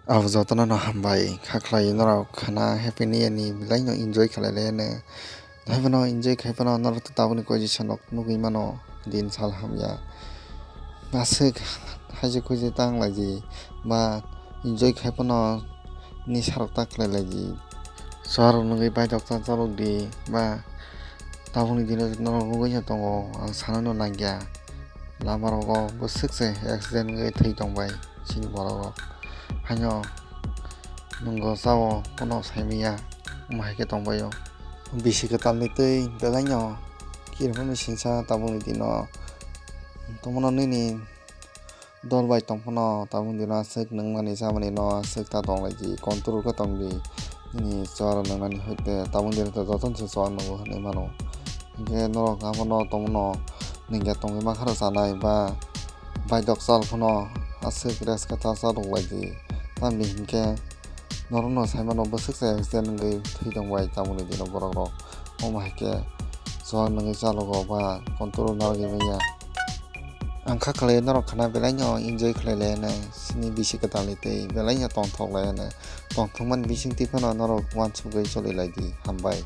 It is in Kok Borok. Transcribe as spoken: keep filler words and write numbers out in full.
Abo jotono no hambai, kha khlai norok khana Happy New Year ni belai no enjoy khlai lai ano. Hai bono enjoy khai phano norok to tabukni koi jesa nok nugui mano, din sal hamya. Aswk haise khuise tang lai di ba enjoy khai phano nisa rok ta khlai lai di. Chuarok nugui baithok ta chalok di ba tabukni dino norok nugui ya tongo, ang sanano nangya. Lama rogo bwswk se accident wngwi thwi tongbai chini borok rok. Haino nwngo chao, bono saimanya, omo hai khe tongbaio. Bisi kwtalni twi belai no kirimani singsa tabukni dino tongmano nini dol bai tongphano tabukni dino aswk nungmani chamani no aswk ta tonglaidi, control khe tongdi. Nini chuarok nungnani hoite tabukni dino to jotono se chuar nungo hinwi mano. Hinkhe norok abono tongmano nungya tongwi mankha rw chanai ba baithok chal phano aswk rest khe ta chalok laidi. Tamni hinkhe norokno saimano bwswk se accident wngwi thwi tongbai tabukni dino borok rok. Omo hai khe chuak nungwi chalogo ba control narwgwi manya. Ang kha khlai norok khana belai no enjoy khlai lai ano, chini bisi kwtalni twi belai no tongthok lai ano. Tongthokmani bisingtwi phano norok uansugwi choli lai di. Hambai.